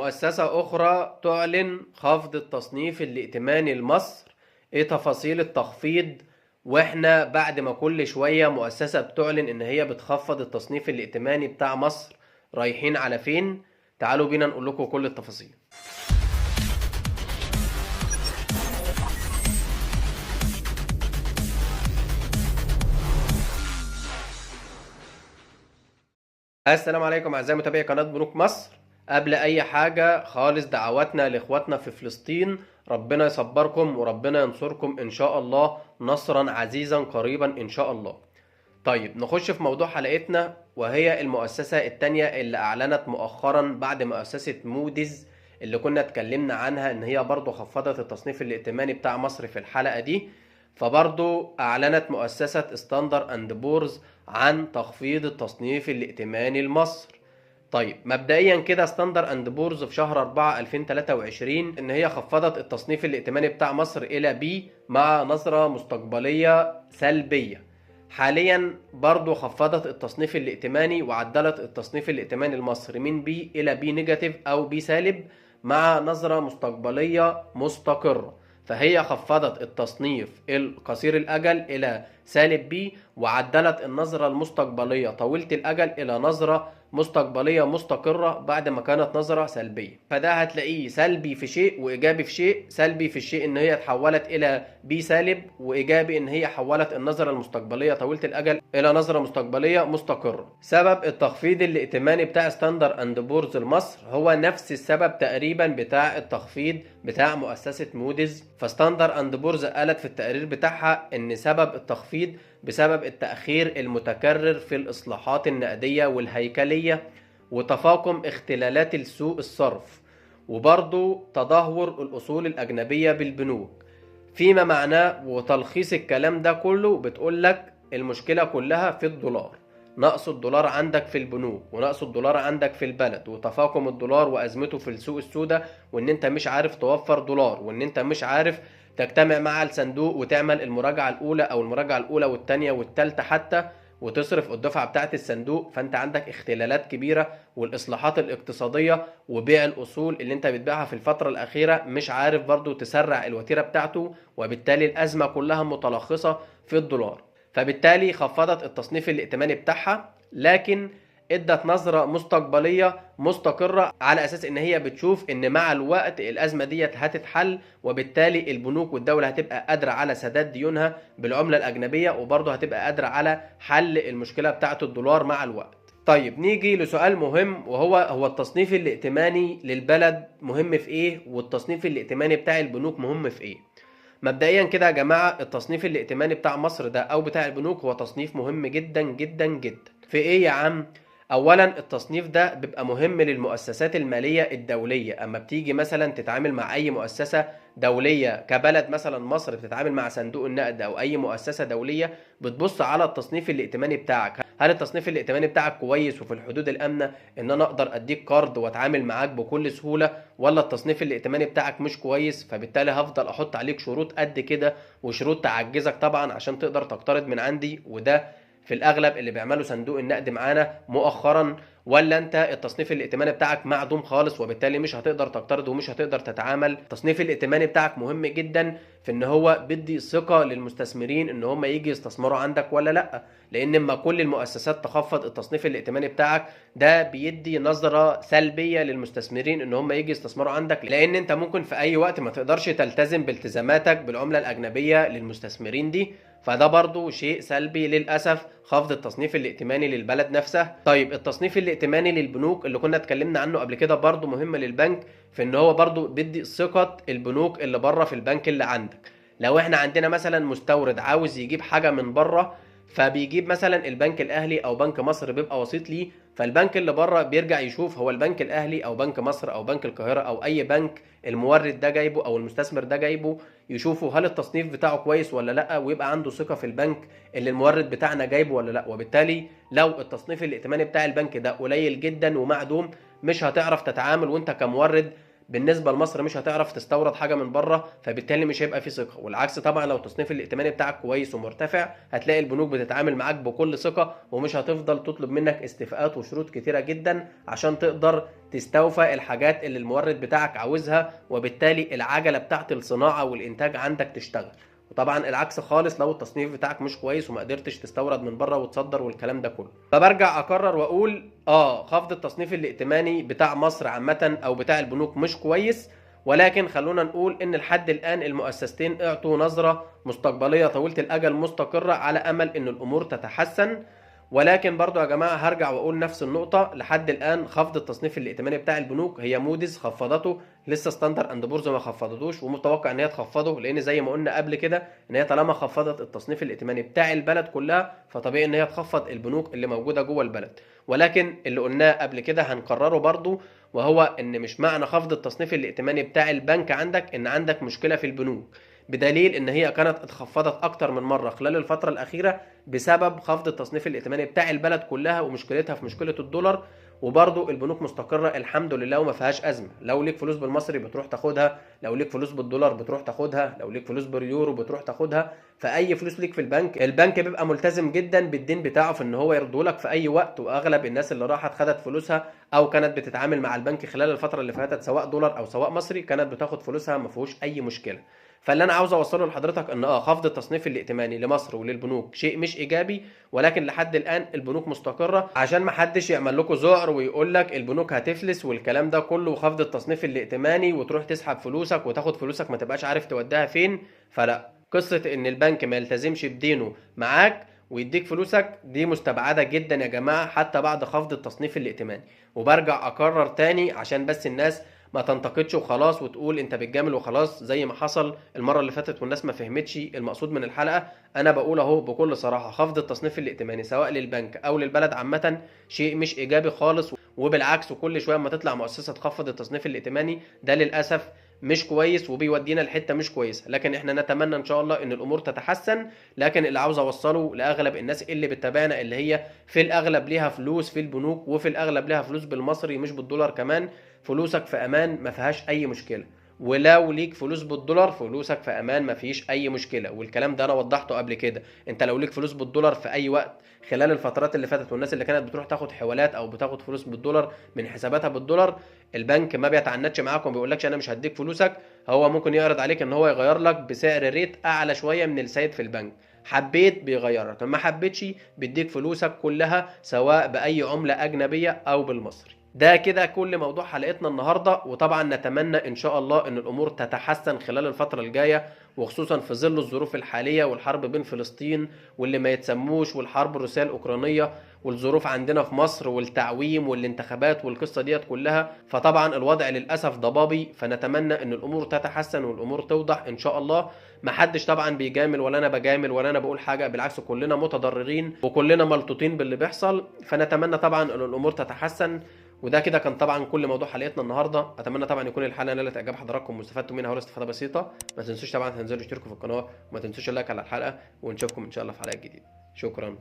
مؤسسة أخرى تعلن خفض التصنيف الائتماني لمصر. إيه تفاصيل التخفيض؟ وإحنا بعد ما كل شوية مؤسسة بتعلن إن هي بتخفض التصنيف الائتماني بتاع مصر، رايحين على فين؟ تعالوا بينا نقول لكم كل التفاصيل. السلام عليكم اعزائي متابعي قناة بنوك مصر. قبل اي حاجة خالص دعواتنا لاخواتنا في فلسطين، ربنا يصبركم وربنا ينصركم ان شاء الله نصرا عزيزا قريبا ان شاء الله. طيب نخش في موضوع حلقتنا، وهي المؤسسة التانية اللي اعلنت مؤخرا بعد مؤسسة موديز اللي كنا اتكلمنا عنها ان هي برضو خفضت التصنيف الائتماني بتاع مصر في الحلقة دي. فبرضو اعلنت مؤسسة ستاندرد اند بورز عن تخفيض التصنيف الائتماني لمصر. طيب مبدئيا كده ستاندرد اند بورز في شهر 4 2023 ان هي خفضت التصنيف الائتماني بتاع مصر الى B مع نظرة مستقبلية سلبية. حاليا برضو خفضت التصنيف الائتماني وعدلت التصنيف الائتماني المصري من B الى B negative او B سالب مع نظرة مستقبلية مستقرة. فهي خفضت التصنيف القصير الأجل إلى سالب B وعدلت النظرة المستقبلية طويلة الأجل إلى نظرة مستقبلية مستقرة بعد ما كانت نظرة سلبية. فده هتلاقيه سلبي في شيء وإيجابي في شيء. سلبي في الشيء إن هي اتحولت إلى B سالب، وإيجابي إن هي حولت النظرة المستقبلية طويلة الأجل إلى نظرة مستقبلية مستقرة. سبب التخفيض الائتماني بتاع ستاندرد اند بورز لمصر هو نفس السبب تقريبا بتاع التخفيض بتاع مؤسسة موديز. فستاندرد اند بورز قالت في التقرير بتاعها إن سبب التخفيض بسبب التأخير المتكرر في الإصلاحات النقدية والهيكلية وتفاقم اختلالات السوق الصرف، وبرضو تدهور الأصول الأجنبية بالبنوك. فيما معناه وتلخيص الكلام ده كله بتقولك المشكلة كلها في الدولار، نقص الدولار عندك في البنوك ونقص الدولار عندك في البلد وتفاقم الدولار وأزمته في السوق السوداء، وإن أنت مش عارف توفر دولار، وإن أنت مش عارف تجتمع مع الصندوق وتعمل المراجعة الأولى أو المراجعة الأولى والتانية والتالتة حتى وتصرف الدفعة بتاعت الصندوق. فأنت عندك اختلالات كبيرة، والإصلاحات الاقتصادية وبيع الأصول اللي أنت بتبيعها في الفترة الأخيرة مش عارف برضو تسرع الوتيرة بتاعته، وبالتالي الأزمة كلها متلخصة في الدولار. فبالتالي خفضت التصنيف الائتماني بتاعها، لكن ادت نظرة مستقبلية مستقرة على اساس ان هي بتشوف ان مع الوقت الازمة ديت هتتحل، وبالتالي البنوك والدولة هتبقى قادرة على سداد ديونها بالعملة الاجنبية، وبرضه هتبقى قادرة على حل المشكلة بتاعة الدولار مع الوقت. طيب نيجي لسؤال مهم، وهو هو التصنيف الائتماني للبلد مهم في ايه، والتصنيف الائتماني بتاع البنوك مهم في ايه؟ مبدئيا كده يا جماعة التصنيف الائتماني بتاع مصر ده او بتاع البنوك هو تصنيف مهم جدا جدا جدا. في ايه يا عم؟ اولا التصنيف ده بيبقى مهم للمؤسسات المالية الدولية. اما بتيجي مثلا تتعامل مع اي مؤسسة دولية كبلد، مثلا مصر بتتعامل مع صندوق النقد او اي مؤسسة دولية، بتبص على التصنيف الائتماني بتاعك. هل التصنيف الائتماني بتاعك كويس وفي الحدود الامنة ان انا اقدر اديك قرض واتعامل معاك بكل سهولة، ولا التصنيف الائتماني بتاعك مش كويس فبالتالي هفضل احط عليك شروط قد كده وشروط تعجزك طبعا عشان تقدر تقترض من عندي، وده في الاغلب اللي بيعمله صندوق النقد معانا مؤخرا. ولا انت التصنيف الائتماني بتاعك معدوم خالص وبالتالي مش هتقدر تقترض ومش هتقدر تتعامل. التصنيف الائتماني بتاعك مهم جدا في ان هو بيدي ثقة للمستثمرين ان هم يجي يستثمروا عندك ولا لا، لان اما كل المؤسسات تخفض التصنيف الائتماني بتاعك ده بيدي نظرة سلبية للمستثمرين ان هم يجي يستثمروا عندك، لان انت ممكن في اي وقت ما تقدرش تلتزم بالتزاماتك بالعملة الاجنبية للمستثمرين دي، فده برضو شيء سلبي للأسف، خفض التصنيف الائتماني للبلد نفسها. طيب التصنيف الائتماني للبنوك اللي كنا اتكلمنا عنه قبل كده برضو مهم للبنك في ان هو برضو بيدي ثقة البنوك اللي بره في البنك اللي عندك. لو احنا عندنا مثلا مستورد عاوز يجيب حاجة من بره، فبيجيب مثلا البنك الاهلي او بنك مصر بيبقى وسيط ليه، فالبنك اللي بره بيرجع يشوف هو البنك الاهلي او بنك مصر او بنك القاهرة او اي بنك المورد ده جايبه او المستثمر ده جايبه، يشوفوا هل التصنيف بتاعه كويس ولا لا، ويبقى عنده ثقة في البنك اللي المورد بتاعنا جايبه ولا لا. وبالتالي لو التصنيف الائتماني بتاع البنك ده قليل جدا ومعدوم مش هتعرف تتعامل، وانت كمورد بالنسبة لمصر مش هتعرف تستورد حاجة من بره، فبالتالي مش هيبقى في ثقة. والعكس طبعا لو التصنيف الائتماني بتاعك كويس ومرتفع هتلاقي البنوك بتتعامل معاك بكل ثقة، ومش هتفضل تطلب منك استيفاءات وشروط كتيرة جدا عشان تقدر تستوفى الحاجات اللي المورد بتاعك عاوزها، وبالتالي العجلة بتاعت الصناعة والانتاج عندك تشتغل. وطبعا العكس خالص لو التصنيف بتاعك مش كويس وما قدرتش تستورد من بره وتصدر والكلام ده كله. فبرجع اكرر واقول خفض التصنيف الائتماني بتاع مصر عامة او بتاع البنوك مش كويس، ولكن خلونا نقول ان لحد الان المؤسستين اعطوا نظرة مستقبلية طويلة الاجل مستقرة على امل ان الامور تتحسن. ولكن برضو يا جماعة هرجع واقول نفس النقطة، لحد الان خفض التصنيف الائتماني بتاع البنوك هي موديز خفضته، لسه ستاندرد اند بورز ما خفضتوش، ومتوقع ان هي تخفضه، لان زي ما قلنا قبل كده ان هي طالما خفضت التصنيف الائتماني بتاع البلد كلها فطبيعي ان هي تخفض البنوك اللي موجودة جوه البلد. ولكن اللي قلناه قبل كده هنكرره برضو، وهو ان مش معنى خفض التصنيف الائتماني بتاع البنك عندك ان عندك مشكلة في البنوك، بدليل ان هي كانت اتخفضت اكتر من مرة خلال الفترة الاخيرة بسبب خفض التصنيف الائتماني بتاع البلد كلها ومشكلتها في مشكلة الدولار. وبرضو البنوك مستقره الحمد لله وما فيهاش ازمة، لو ليك فلوس بالمصري بتروح تاخدها، لو ليك فلوس بالدولار بتروح تاخدها، لو ليك فلوس باليورو بتروح تاخدها. فاي فلوس ليك في البنك، البنك بيبقى ملتزم جدا بالدين بتاعه في ان هو يردهولك في اي وقت. واغلب الناس اللي راحت خدت فلوسها او كانت بتتعامل مع البنك خلال الفترة اللي فاتت سواء دولار او سواء مصري كانت بتاخد فلوسها، ما فيهوش اي مشكلة. فاللي انا عاوز اوصله لحضرتك ان خفض التصنيف الائتماني لمصر وللبنوك شيء مش ايجابي، ولكن لحد الان البنوك مستقره، عشان ما حدش يعمل لكم ذعر ويقول لك البنوك هتفلس والكلام ده كله وخفض التصنيف الائتماني وتروح تسحب فلوسك وتاخد فلوسك ما تبقاش عارف توديها فين. فلا، قصة ان البنك ما يلتزمش بدينه معاك ويديك فلوسك دي مستبعده جدا يا جماعة، حتى بعد خفض التصنيف الائتماني. وبرجع اكرر تاني عشان بس الناس ما تنتقدش وخلاص وتقول انت بتجامل وخلاص زي ما حصل المرة اللي فاتت والناس ما فهمتش المقصود من الحلقة. انا بقول اهو بكل صراحة، خفض التصنيف الائتماني سواء للبنك او للبلد عامة شيء مش ايجابي خالص، وبالعكس كل شوية ما تطلع مؤسسة تخفض التصنيف الائتماني ده للاسف مش كويس وبيودينا لحته مش كويسة. لكن احنا نتمنى ان شاء الله ان الامور تتحسن. لكن اللي عاوز اوصله لاغلب الناس اللي بتتابعنا اللي هي في الاغلب ليها فلوس في البنوك وفي الاغلب ليها فلوس بالمصري مش بالدولار كمان، فلوسك في امان ما فيهاش اي مشكلة. ولو ليك فلوس بالدولار فلوسك في امان ما فيش اي مشكلة، والكلام ده انا وضحته قبل كده. انت لو ليك فلوس بالدولار في اي وقت خلال الفترات اللي فاتت والناس اللي كانت بتروح تاخد حوالات او بتاخد فلوس بالدولار من حساباتها بالدولار، البنك ما بيتعنتش معاك وما بيقولكش انا مش هديك فلوسك، هو ممكن يعرض عليك ان هو يغير لك بسعر rate اعلى شوية من السيد في البنك. حبيت بيغيرك، ما حبيتش بيديك فلوسك كلها سواء باي عمله اجنبية او بالمصري. ده كده كل موضوع حلقتنا النهارده، وطبعا نتمنى ان شاء الله ان الامور تتحسن خلال الفترة الجاية، وخصوصا في ظل الظروف الحالية والحرب بين فلسطين واللي ما يتسموش والحرب الروسية الاوكرانية والظروف عندنا في مصر والتعويم والانتخابات والقصه ديت كلها. فطبعا الوضع للاسف ضبابي، فنتمنى ان الامور تتحسن والامور توضح ان شاء الله. ما حدش طبعا بيجامل ولا انا بجامل ولا انا بقول حاجة، بالعكس كلنا متضررين وكلنا ملطوطين باللي بيحصل، فنتمنى طبعا ان الامور تتحسن. وده كده كان طبعا كل موضوع حلقتنا النهارده. اتمنى طبعا يكون الحلقة نالت اعجاب حضراتكم واستفدتوا منها ولو استفاده بسيطة. ما تنسوش طبعا تنزلوا تشتركوا في القناة وما تنسوش اللايك على الحلقة، ونشوفكم ان شاء الله في حلقة جديدة. شكرا.